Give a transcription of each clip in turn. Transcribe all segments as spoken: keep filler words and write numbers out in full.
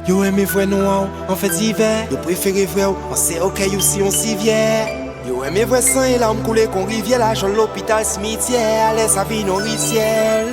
Yo enmé vwè non a'w an fèt divè. Yo préféré vwè'w an sèkèy ou si on sivyè. Yo enmé vwè san é lawm koulé kon rivyè, lajòl lopital, simityè, alè sa vin on rityèl.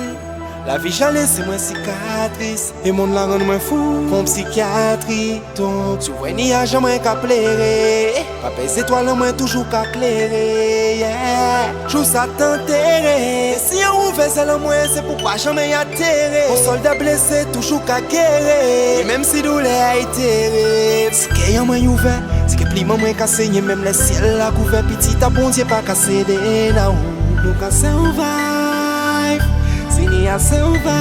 Lavi ja lésé mwen sikatris, é monn-la rann mwen fou kon psikyatri. Donk, si ou vwè niyaj an mwen ka pléré, pa pè zétwal an mwen toujou ka kléré, yeah. Jou sa t anteré. É si an ouvè zèl an mwen, sé pou pa janmen atéré. On sòlda blésé toujou ka géré, menm si doulè-a itéré. Si kè an mwen ouvè, si kè plim an mwen ka senyen, menm lè syèl-la kouvè, pitit a Bondyé pa ka sédé, non. Nou ka survive, si ni a survive.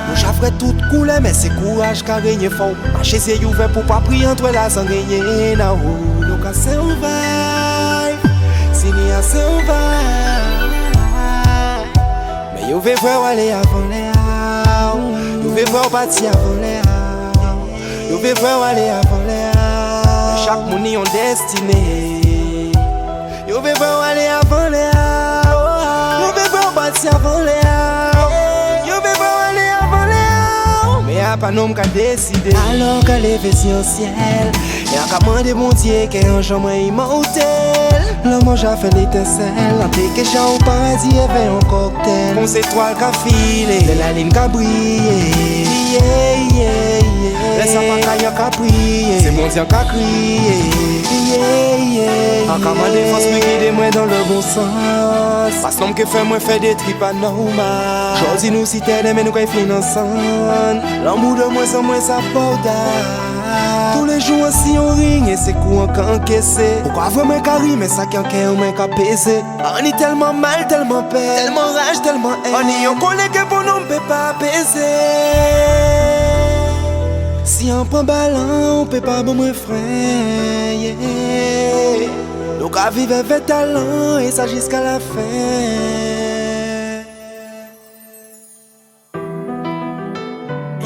Nou ja vwè tout koulè, mé sé kouraj ka rényé, fò'w maché zyé ouvè pou pa pri antrè lazangényé, non. Nou ka survive, si ni a survive. Mé yo vé vwè'w alé avan lè a'w. Yo vé vwè'w pati avan lè a'w. Yo vé vwè'w alé avan lè a'w. Chak moun ni on dèstiné. Yo vé vwè'w alé avan lè a'w. Yo vé vwè'w pati avan lè a'w. Yo vé vwè'w alé avan lè a'w. Mé a pa nonm ka désidé. Alò ka lévé zyé an syèl. É an ka mandé Bondyé kè an jan mwen imòtèl. Lanmò ja fè létensèl. An té ké ja o paradi èvè on kòktèl. Kon zétwal ka filé, lè lalin ka briyé. Yeah, yeah, yeah. Lè sa pa kay an ka priyé. Sé Bondyé an ka kriyé. Yeah, yeah, yeah. An ka mandé fòs pou gidé mwen dan le bon sans. Pas nonm ké fè mwen fè dé trip anòmal. Jòdi nou si tè, dèmen nou kay fin ansanm. Lanmou dè mwens an mwens sa pa ou dat. Toulé jou an si on ring, é sé kou an ka ankésé. Ou ka vwè mwen ka ri, mé sa ki an kè an mwen ka pézé. An ni tèlman mal, tèlman pèn, tèlman raj, tèlman èn. An ni on kòlè kè bon nonm pé pa apézé. Si an pran balan, ou pé pa ban mwen fren, yeah. Nou ka viv èvè talan, é sa jiska lafen.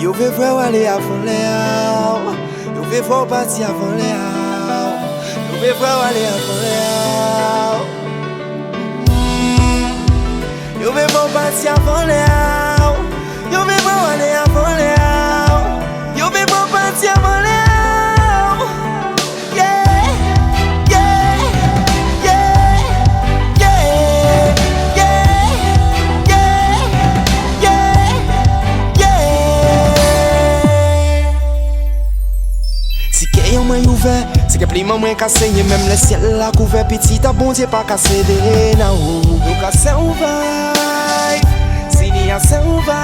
Yo vé vwè'w alé avan lè a'w. Yo vé vwè'w pati avan lè a'w. Yo vé vwè'w alé avan lè a'w. Mm. Yo vé vwè'w pati avan lè a'w. Yo vé vwè'w alé avan lè a'w. Yo vé vwè'w pati avan lè a'w. Yeah, yeah, yeah. Si kè an mwen ouvè, si kè plim an mwen ka senyen, menm lè syèl-la kouvè, pitit a Bondyé pa ka sédé, non. Nou ka survive, si ni a survive.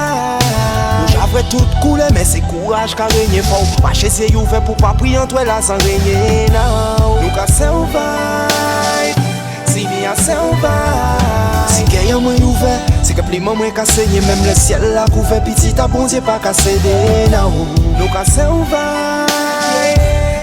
Nou ja vwè tout koulè, mé sé kouraj ka rényé, fò'w maché zyé ouvè pou pa pri antrè lazangényé, non. Nou ka survive, si ni a survive. Si kè an mwen ouvè, si kè plim an mwen ka senyen, menm lè syèl-la kouvè, pitit a Bondyé pa ka sédé, non. Nou ka survive,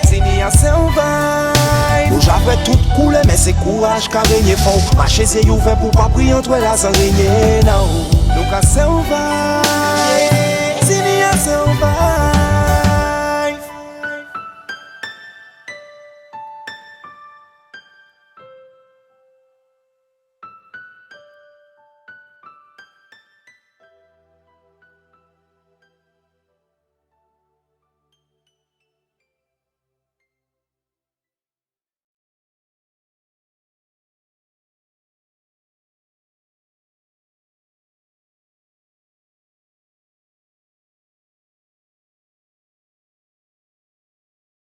si ni a survive. Nou ja vwè tout koulè, mé sé kouraj ka rényé, fò'w maché zyé ouvè pou pa pri antrè lazangényé, non. Nou ka survive, si ni a survive.